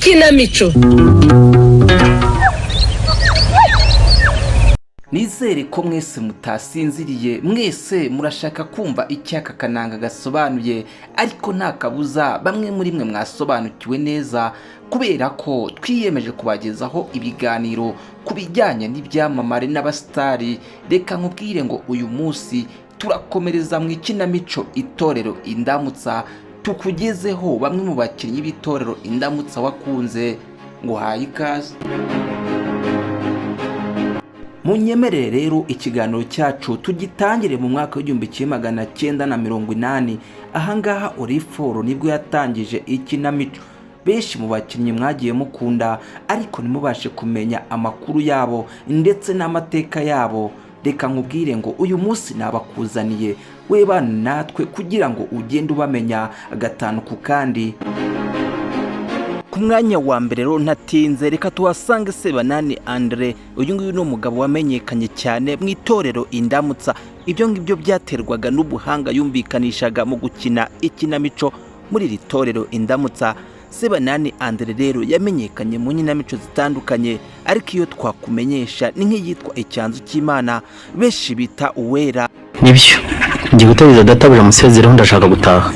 Ikinamico. Nizere ko mwese mutasinziriye, mwese murashaka kumva icyo aka kananga gasobanuye, ariko nta kabuza bamwe muri mwe mwasobanukiwe neza, kubera ko twiyemeje kubagezaho ibiganiro ku bijyanye n'ibyamamare n'abasitari. Reka nkubwire ngo uyu munsi turakomereza mu ikinamico Itorero Indamutsa, tukugezeho bamwe mu bakinnyi b'itorero Indamutsa wakunze. Ngo uhaye ikaze. Munyemerere rero ikiganiro cyacu tugitangire mu mwaka w'1980. Ahangaha Oriforo nibwo yatangije ikinamico. Benshi mu bakinnyi mwagiye mukunda ariko ntimubashe kumenya amakuru yabo ndetse n'amateka yabo, reka nkubwire ngo uyu munsi nabakuzaniye, webana natwe kugira ngo ugende ubamenya gatanu ku kandi. Ku mwanya wa mbere rero ntatinze, reka tuhasange Sebanani Andre. Uyu nguyu ni umugabo wamenyekanye cyane mu itorero Indamutsa. Ibyo ngibyo byaterwaga n'ubuhanga yumvikanishaga mu gukina ikinamico muri iri torero Indamutsa. Sebanani Andre rero yamenyekanye mu nkinamico zitandukanye, ariko iyo twakumenyesha ni nk'iyitwa Icyanzu cy'Imana, benshi bita Uwera. Nibyo, ngiye gutegereza databuja musezereho, ndashaka gutaha.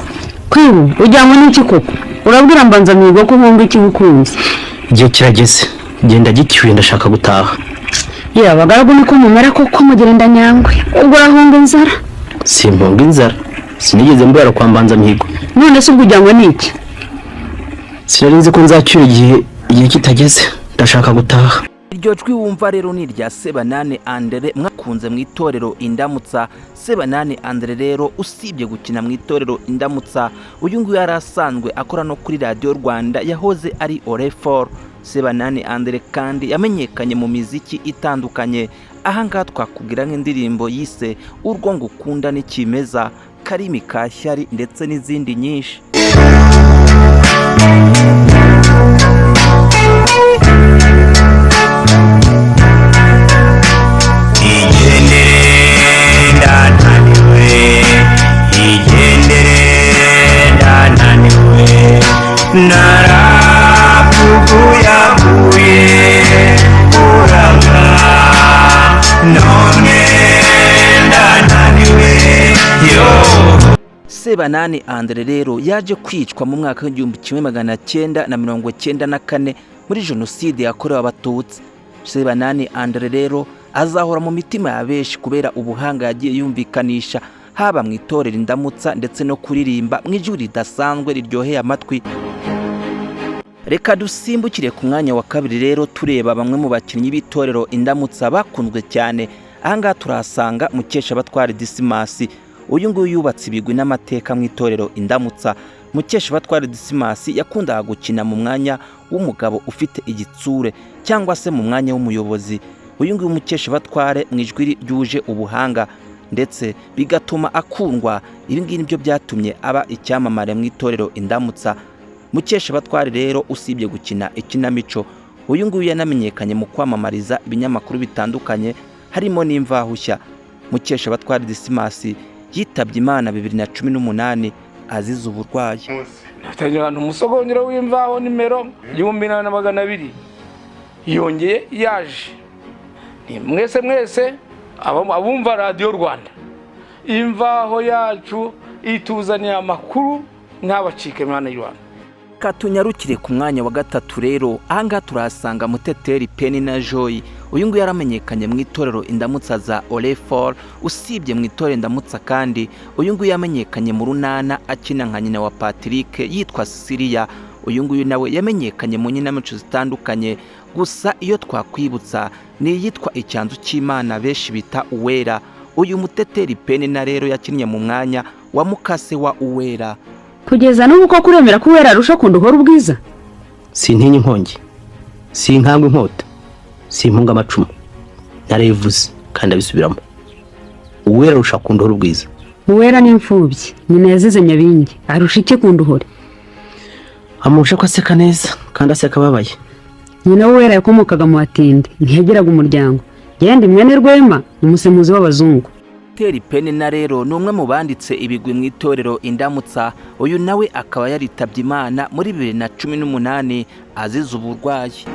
Kwibu ujyanywe n'iki koko? Urabwira Mbanzamihigo ko uhunga iki ukunze? Igihe kirageze, genda gicyuye, ndashaka gutaha. Yewe abagaragu, niko mumera koko, mugenda nyangwe, ubwo urahunga inzara? Simpunga inzara, sinigeze mbwira kwa Mbanzamihigo. None se ubwo ujyanywe n'iki? Sinari nzi ko nzacyura igihe kitageze, ndashaka gutaha. Iryo jwi wumva rero ni irya Sebanani Andere mwakunze mu itorero Indamutsa. Sebanani Andere rero, usibye gukina mu itorero Indamutsa, uyu nguyu yari asanzwe akora no kuri Radiyo Rwanda yahoze ari Orefor. Sebanani Andere kandi yamenyekanye mu miziki itandukanye. Ahangaha twakubwira nk'indirimbo yise Urwo Ngukunda n'Ikimeza, Karimi ka Shyari ndetse n'izindi nyinshi. Igendere ndananiwe, igendere ndananiwe, narakuguyaguye uranga, none ndananiwe yo. Sebanani Andre rero yaje kwicwa mu mwaka w'1994 muri Jenoside yakorewe Abatutsi. Sebanani Andre rero azahora mu mitima ya benshi kubera ubuhanga yagiye yumvikanisha haba mu itorero Indamutsa ndetse no kuririmba mu ijwi ridasanzwe riryoheye amatwi. Reka dusimbukire ku mwanya wa kabiri rero, tureba bamwe mu bakinnyi b'itorero Indamutsa bakunzwe cyane. Ahangaha turahasanga Mukeshabatware Disimasi. Uyu nguyu yubatse ibigwi n'amateka mu itorero Indamutsa. Mukeshabatware Disimasi yakundaga gukina mu mwanya w'umugabo ufite igitsure cyangwa se mu mwanya w'umuyobozi. Uyu nguyu Mukeshabatware mu ijwi ryuje ubuhanga ndetse bigatuma akundwa, ibi ngibi nibyo byatumye aba icyamamare mu itorero Indamutsa. Mukeshabatware rero, usibye gukina ikinamico, uyu nguyu yanamenyekanye mu kwamamariza ibinyamakuru bitandukanye harimo n'Imvahushya. Mukeshabatware Disimasi yitabye Imana 2018 azize uburwayi. Natangira ahantu umusogongero w'Imvaho nimero 1200 yongeye yaje. Ni mwese mwese abumva Radiyo Rwanda, Imvaho yacu ituzaniye amakuru, ntabacike mwana y'u Rwanda. Katunyarukire ku mwanya wa gatatu rero. Ahangaha turahasanga Muteteri Peni na Joy. Uyu nguyu yaramenyekanye mu itorero Indamutsa za Orefor. Usibye mu itorero Indamutsa kandi, uyu nguyu yamenyekanye mu Runana akina nka nyina wa Patrick yitwa Siriya. Uyu nguyu nawe yamenyekanye mu nkinamico zitandukanye, gusa iyo twakwibutsa ni iyitwa Icyanzu cy'Imana, benshi bita Uwera. Uyu Muteteri Peni na rero yakinnye mu mwanya wa mukase wa Uwera. Kugeza n'ubu koko uremera ko Uwera arusha Kunduhora ubwiza? Sintinya inkongi, sinkangwa inkota, simpunga amacumu, narabivuze kandi abisubiramo, Uwera arusha Kunduhora ubwiza. Uwera ni imfubyi, nyina yazize Nyabingi, arusha iki Kunduhore? Amurusha ko aseka neza kandi aseka ababaye. Nyina w'Uwera yakomokaga mu Batindi, ntiyagiraga umuryango. Genda mwene Rwema, umusemuzi w'abazungu. Pasiteri Penina rero ni umwe mu banditse ibigwi mu itorero Indamutsa. Uyu nawe akaba yaritabye Imana muri 2018 azize uburwayi.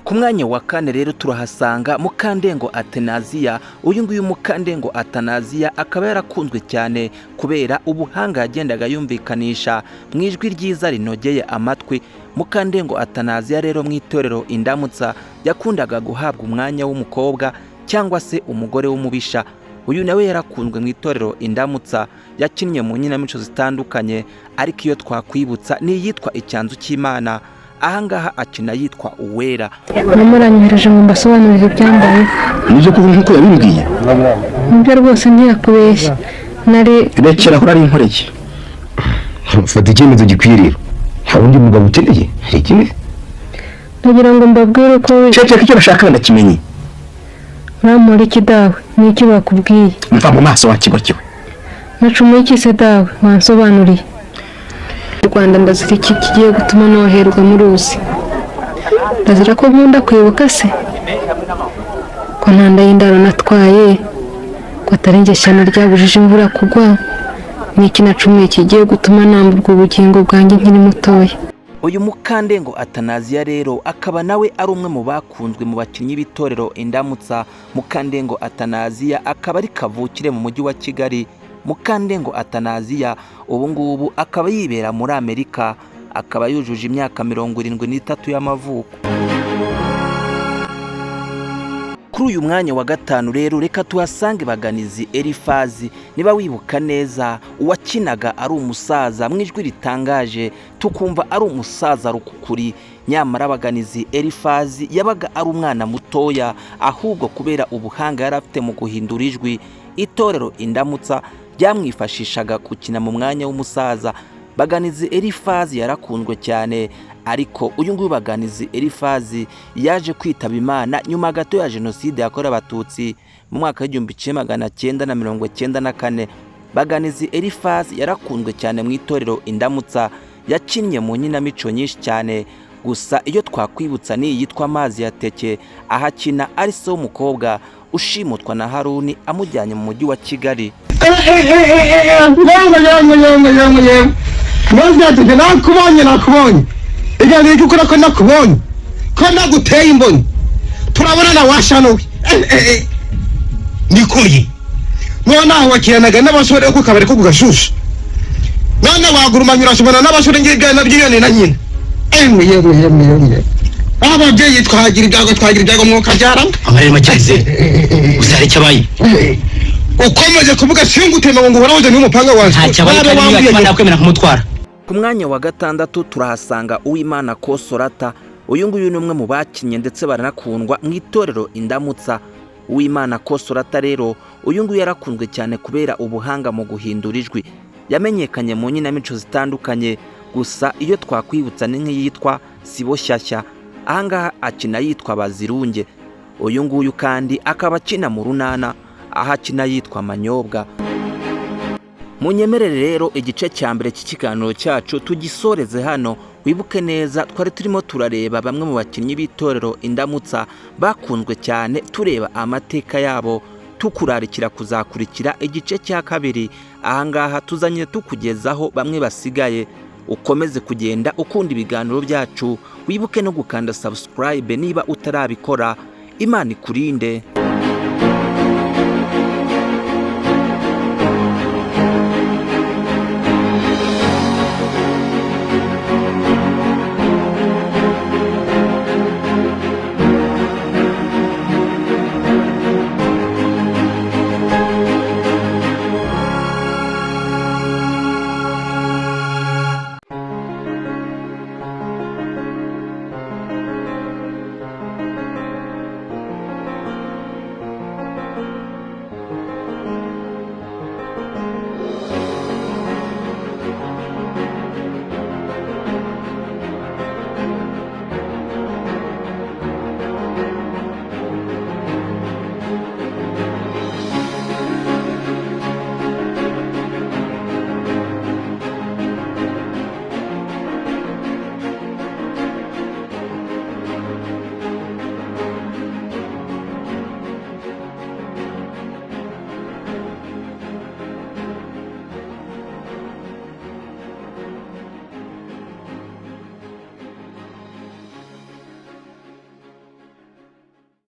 Ku mwanya wa kane rero turahasanga Mukandengo Atenaziya. Uyu nguyu Mukandengo Atenaziya akaba yarakunzwe cyane kubera ubuhanga yagendaga yumvikanisha mu ijwi ryiza rinogeye amatwi. Mukandengo Atenaziya rero mu itorero Indamutsa yakundaga guhabwa umwanya w'umukobwa cyangwa se umugore w'umubisha. Uyu nawe yarakunzwe mu itorero Indamutsa, yakinnye mu nkinamico zitandukanye, ariko iyo twakwibutsa ni iyitwa Icyanzu cy'Imana. Ahangaha akina yitwa Uwera. Mama aranyohereje ngo mbasobanurire ibyambayeho. Nibyo kuko nk'uko yabimbwiye. Nibyo rwose, ntiyakubeshya, nari Rekera aho, ari inkoreye. Fata icyemezo gikwiriye. Nta wundi mugabo ukeneye, hari ikindi? Ndagira ngo mbabwire ko Ceceka, icyo bashaka ndakimenye. Urampora iki dawe? Ni iki bakubwiye? Mva mu maso wa kigo kiwe. Nacumuye iki se dawe? Wansobanuriye Rwanda, ndazira iki kigiye gutuma noherwa mu ruzi? Ndazira ko nkunda kwibuka se, ko nta nda y'indaro natwaye, ko atari njye shyano ryabujije imvura kugwa? Ni iki nacumuye kigiye gutuma namburwa ubugingo bwanjye nkiri mutoya? Uyu Mukandengo Atanaziya rero akaba nawe ari umwe mu bakunzwe mu bakinnyi b'itorero Indamutsa. Mukandengo Atanaziya akaba ari kavukire mu mujyi wa Kigali. Mukandengo Atanaziya ubu ngubu akaba yibera muri Amerika, akaba yujuje imyaka 73 y'amavuko. Kuri uyu mwanya wa gatanu rero reka tuhasange Baganizi Elifazi. Niba wibuka neza, uwakinaga ari umusaza mu ijwi ritangaje, tukumva ari umusaza rukukuri, nyamara Baganizi Elifazi yabaga ari umwana mutoya, ahubwo kubera ubuhanga yari afite mu guhindura ijwi, itorero Indamutsa ryamwifashishaga gukina mu mwanya w'umusaza. Baganizi Elifazi yarakunzwe cyane, ariko uyu nguyu Baganizi Elifazi yaje kwitaba Imana nyuma gato ya Jenoside yakorewe Abatutsi mu mwaka w'1994. Baganizi Elifazi yarakunzwe cyane mu itorero Indamutsa, yakinnye mu nkinamico nyinshi cyane, gusa iyo twakwibutsa ni iyitwa Amazi ya Teke, aho akina ari se w'umukobwa ushimutwa na Haruni amujyanye mu mujyi wa Kigali. Yemwe, yemwe, yemwe, yemwe, yemwe, mazi yateke, nakubonye, nakubonye. Iganiro icyo ukora, ko nakubonye, ko naguteye imboni, turabonana washanowe. Nikoye none aho wakiranaga n'abasore ku kabari ko kugashusha, none wagurumanya urashobana n'abasore ngibwana by'inyoni na nyina. Emwe, yemwe, yemwe, yemwe, ababyeyi twagira ibyago, twagira ibyago, mwuka byaramo. Amarere make gusa, hari icyo abaye? Ukomeje kuvuga singutema ngo nguhoraho n'umupanga wanjye. Ntacyo abaye. Waba Kandi wambwiye niba nakwemera kumutwara. Ku mwanya wa gatandatu turahasanga Uwimana Kosorata. Uyu nguyu ni umwe mu bakinnye ndetse baranakundwa mu itorero Indamutsa. Uwimana Kosorata rero uyu nguyu yarakunzwe cyane kubera ubuhanga mu guhindura ijwi. Yamenyekanye mu nkinamico zitandukanye, gusa iyo twakwibutsa ni nk'iyitwa Sibo Shyashya, ahangaha akina yitwa Bazirunge. Uyu nguyu kandi akaba akina mu Runana, aho akina yitwa Manyobwa. Munyemerere rero igice cya mbere cy'ikiganiro cyacu tugisoreze hano. Wibuke neza, twari turimo turareba bamwe mu bakinnyi b'itorero Indamutsa bakunzwe cyane, tureba amateka yabo, tukurarikira kuzakurikira igice cya kabiri. Ahangaha tuzanye tukugezaho bamwe basigaye. Ukomeze kugenda ukunda ibiganiro byacu, wibuke no gukanda subscribe niba utarabikora. Imana ikurinde.